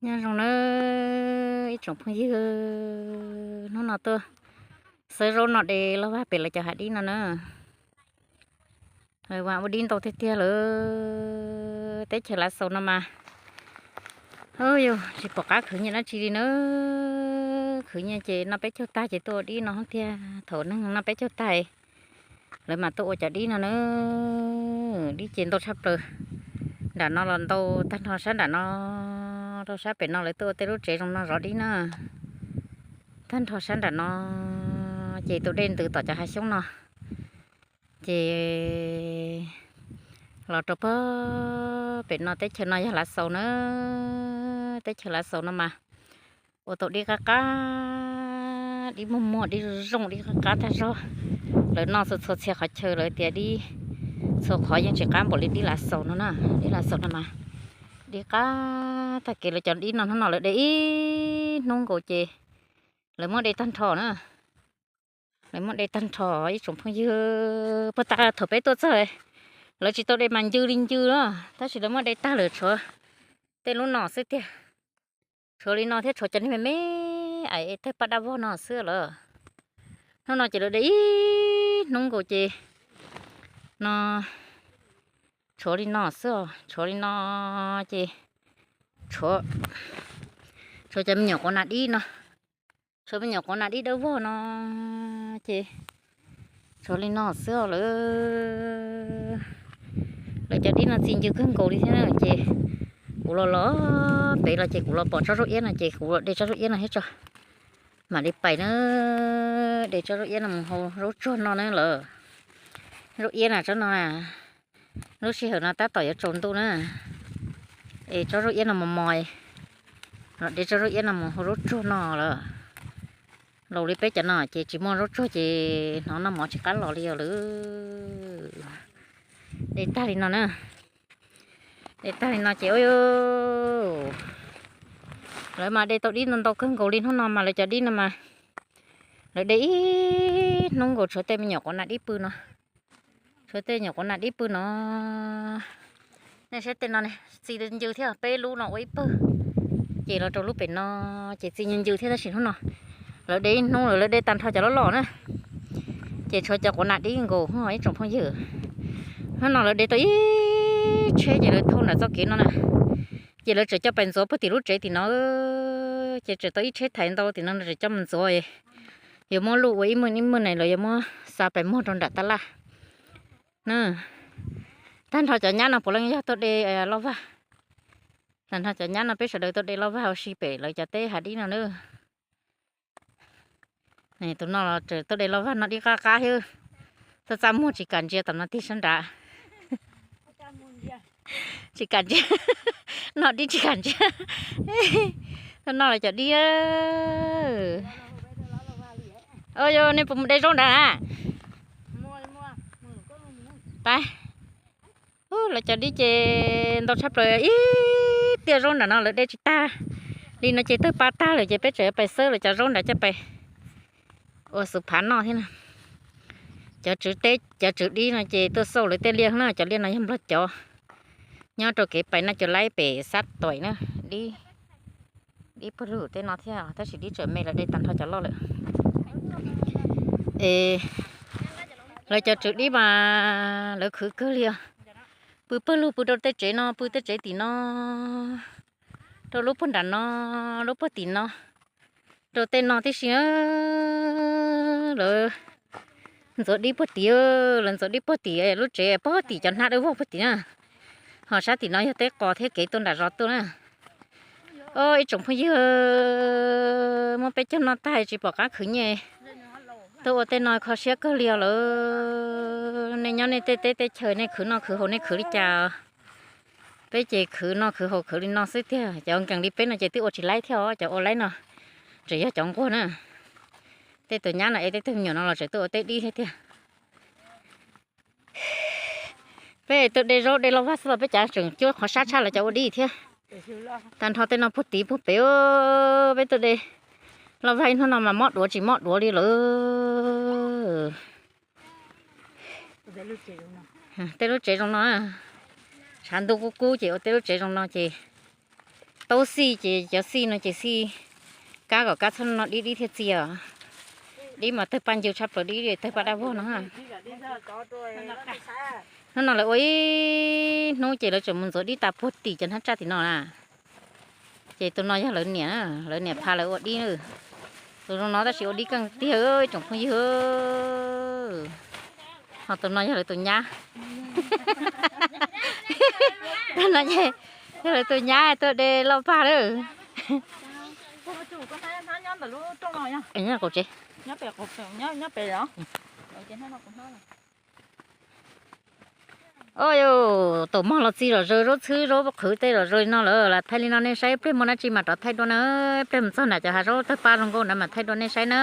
Nyob zoo nawb ib tsoom phooj ywg, hnub no tuaj xawb zaub no de loj vag pem lawv cov hav dib no na. Ua dib ntau tiag tiag lawm. Teb chaws Lav Xaus no mas, yus tsis pom qab khwv nyiaj dab tsi li na. Khwv nyiaj ces noj peb caug tag ces tuaj ua dib no thiab. Thaum neeg noj peb caug tag, lawv mas tuaj ua cov dib no na. Dib ces ntau tshaj plaws. Nram no los ntau tag nrho sab nram no, rau sab pem no lawv tuaj ua tej lub tsev zoo no zov dib na. Tag nrho sab nram no ces tus dej ntws tom cov hav xyoob no ces los rau pem no. Teb chaws no yog Lav Xaus na. Teb chaws Lav Xaus no mas ua tau dib qab qab, dib muag muag, dib zoo zoo, dib qab qab tag zog. Lawv noj txhua txhua txhia qhov chaw lawv tias dib txhua qhov yeej tsis qab npaum li dib Lav Xaus no na. Dib Lav Xaus no mas dib qab tag kev. Lawv cov dib no hnub no lawv de ib hnub nkaus ces lawv muab de tag nrho na. Lawv muab de tag nrho ib tsoom phooj ywg. Puag ta thaum peb tuaj txog, lawv tsis tau de mas ncw li ncw na, tab sis lawv muab de tag lawm tshuav tej lub no xwb tiag. Tshuav li no thiab tshuav cov niag me me es tawg paj dab vog no xwb lawm. Hnub no ces lawv de ib hnub nkaus ces no tshuav li no xwb os. Tshuav li no ces tshuav, tshuav cov me nyuam quav nas dib no, tshuav me nyuam quav nas dib dawb vog no ces tshuav li no xwb os lawm. Lawv cov dib no txi ncw kawg nkaus li thiab na. Ces kuv los los pem los ces kuv los pom tsob zaub iab no ces kuv los de tsob zaub iab no thiab tso. Mam li pais na, de tsob zaub iab no mus hau zaub tsuag no na lawm. Zaub iab na tsob no, lub sij hawm no tab tom yuav tsaus ntuj na, es tsob zaub iab no mos mos, los de tsob zaub iab no mus hau zaub tsuag no lawm. Laus li peb cov no ces tsis muaj zaub tsuag ces hnov noj mov tsis qab los li os lawm. De tag li no na, de tag li no ces lawv mas de tau dib ntau ntau kawg nkaus li. Hnub no mas lawv cov dib no mas lawv de ib hnub nkaus tshuav tej me nyuam quav nas dib pw no. Tshuav tej nyuam quav nas dib pw no. Nej saib tej no txi ncw thiab, peb lub no ua ib pawg, ces los rau lub pem no ces txi ncw ncw thiab. Tab sis hnub no lawv de ib hnub lawm, lawv de tag nrho cov loj loj na, ces tshuav cov quav nas dib nkaus ib tsoom phooj ywg. Hnub no lawv de tau ib tsheb ces lawv thauj nram txoj kev no na, ces lawv tseem coj pais ntxuav puag tim lub tsev tim no. Ces tseem tau ib tsheb thaiv ntau tim no tseem coj mus ntxuav, yuav muab luj ua ib muag ib muag na, lawv yuav muab xa pais muag rau nram tab laj. Tag nrho cov nyab no puav leej yog tuaj de loj vag. Tag nrho cov nyab no peb sawv daws tuaj de loj vag ua si pem lawv cov teb hav dib no na. Tus no los tseem tuaj de loj vag no dib qab qab thiab. Txaj txaj muag tsis kam ntsia tom no tig sab nrad. Tsis kam ntsia, no dib tsis kam ntsia. Tuaj noj lawv cov dib. Yog nej puas mus de zaub nrad na? Pab, lawv cov dib ces ntau tshaj plaws, ib tiaj zaub nram no lawv de tsis tag li no ces tawg pa tag lawm ces peb tseem yuav pais xawb lawv cov zaub nrad coj pais ua xuv phav noj thiab na. Cov tswv teb cov tswv dib no ces tuaj xauj lawv tej liaj na, cov liaj no yog nplog cov, nyob rau kev pais Naj Cua Laib pem Xab Tuam na. Dib, dib puag lug tej no thiab tab sis dib tseem me, lawv de tag nrho cov loj lawm. Es lawv cov tswv dib mas lawv khwv kawg li os. Pw pawg lug, pw rau tej tsev no, pw tej tsev tim no, rau lub puag nram no, lub puag tim no, rau tej no tib si. Lawv ntxuav dib puag tim, lawv ntxuav dib puag tim lub tsev, puag tim cov hnab dawb vog puag tim na. Ho sab tim no yog teb qos thiab kev tuaj nram zos tuaj na. Ib tsoom phooj ywg, muab peb caug noj tag tsis pom qab khwv nyiaj, tuaj ua tej no kho siab kawg li os lawm. Nej nyob nej tej teb tej chaw nej khwv noj khwv haus nej khwv li cas? Peb ces khwv noj khwv haus khwv li no xwb tiag. Cov nkees li peb no ces twb ua tsis laib thiab os, cov ua laib no tseem yog cov nquag na. Tej tus nyab no es tej tug me nyuam no los tseem tuaj ua teb dib thiab tiag. Peb tuaj de zaub de loj vag xwb los peb cav tseem cuab qhov sab tshaj lawv cov ua dib thiab. Tag nrho tej no puag tid puag pem, peb tuaj de loj vag ib hnub no mas mob duav tsis mob duav li lawm. Tej lub tsev zoo no, tshav ntuj kub kub ces ua tej lub tsev zoo no ces Tau xij ces cov xij no ces xij kab kom kab txhob no dib dib thiaj txi os. Dib mas tawg paj ncw tshaj plaws, dib tawg paj dab vog no. Hnub no lawv ua ib hnub ces lawv tseem mus ntxuav dib tas puag tim cov hnab tsaj tim no na. Ces tus no yog lawv niam, lawv niam pha lawv ua dib na. Tus no tab sis ua dib keej tiag tsoom phooj ywg. Ho tus no yog lawv tus nyab. Tus no yog lawv tus nyab tuaj de lauj pag lawm. Nyob qaum tsev. Au, tau mog los txi zom zaws, zaub txhwb zaub qhwv tej zom zaws li no lawm, lam thaij li no nej saib, pliag muaj dab tsi mam rov thaij dua na. Pliag mus txog nram cov hav zaub tawg paj zoo nkauj na mas thaij dua nej saib na.